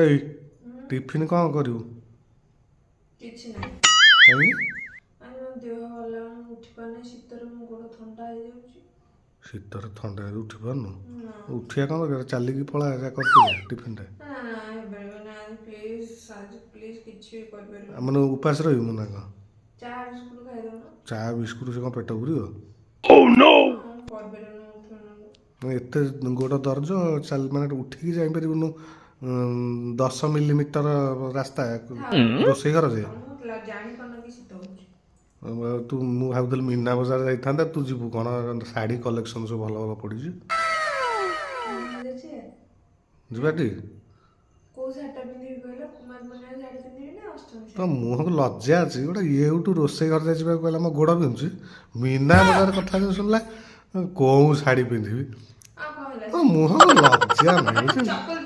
ଏଇ, ଟିଫିନ୍ କ'ଣ କରିବୁ? କିଛି ନାହିଁ। କାହିଁକି? ଆଜି ମୋ ଦେହ ଭଲ ଲାଗୁନି, ମୁଁ ଉଠି ପାରୁନି। ଶୀତରେ ମୋ ଗୋଡ଼ ଥଣ୍ଡା ହେଇଯାଉଛି। ଶୀତରେ ଥଣ୍ଡାରେ ଉଠି ପାରୁନୁ? ନା। ଉଠିବା କ'ଣ ଦରକାର? ଚାଲିକି ପଳା, ଯା କରିଦେ ଟିଫିନ୍ଟା। ନା ନା, ହେଇପାରିବନି ଆଜି। ପ୍ଲିଜ୍, ଆଜି ପ୍ଲିଜ୍ କିଛି ବି କରିପାରିବନି। ମାନେ ଉପାସ ରହିବୁ ନା କ'ଣ? ଚା ବିସ୍କୁଟ ଖାଇଦଉନ। ଚା ବିସ୍କୁଟ ସେ କ'ଣ ପେଟ ପୁରିବ? ମୁଁ କରିପାରିବନି, ଉଠିପାରୁନି। ମାନେ ଏତେ ଗୋଡ଼ ଦରଜ, ଚାଲ ମାନେ ଉଠିକି ଯାଇପାରିବୁନୁ 10 ମିଲିମିଟର ରାସ୍ତା ରୋଷେଇ ଘର ଯେ? ମୁଁ ଜାଣିପାରୁନ କି ଶୀତ ହଉଛି। ଆଉ ତୁ, ମୁଁ ଭାବୁଥିଲି ମୀନା ବଜାର ଯାଇଥାନ୍ତା, ତୁ ଯିବୁ କ'ଣ? ଶାଢ଼ୀ କଲେକ୍ସନ୍ ସବୁ ଭଲ ଭଲ ପଡ଼ିଛି। ଅଛି। ଯିବାଟି? କୋଉ ଶାଢ଼ୀଟା ପିନ୍ଧିବି କହିଲ? କୁମାର ପୂର୍ଣ୍ଣିମା ଶାଢ଼ୀ ପିନ୍ଧିବି ନା ଅଷ୍ଟମୀ ତ ଶାଢ଼ୀ? ମୁହଁକୁ ଲଜ୍ଜା ଅଛି ଗୋଟେ? ଏଇଠୁ ରୋଷେଇ ଘର ଯାଇ ଯିବାକୁ କହିଲା ମୋ ଗୋଡ଼ ବିନ୍ଧୁଛି, ମୀନା ବଜାର କଥା ଯୋଉ ଶୁଣିଲା, କୋଉ ଶାଢ଼ୀ ପିନ୍ଧିବି? ଆଉ କଣ ହେଲା? ତ ମୁହଁକୁ ଲଜ୍ଜା ନାହିଁ, ବୁଝିଲୁ? ଚପଲ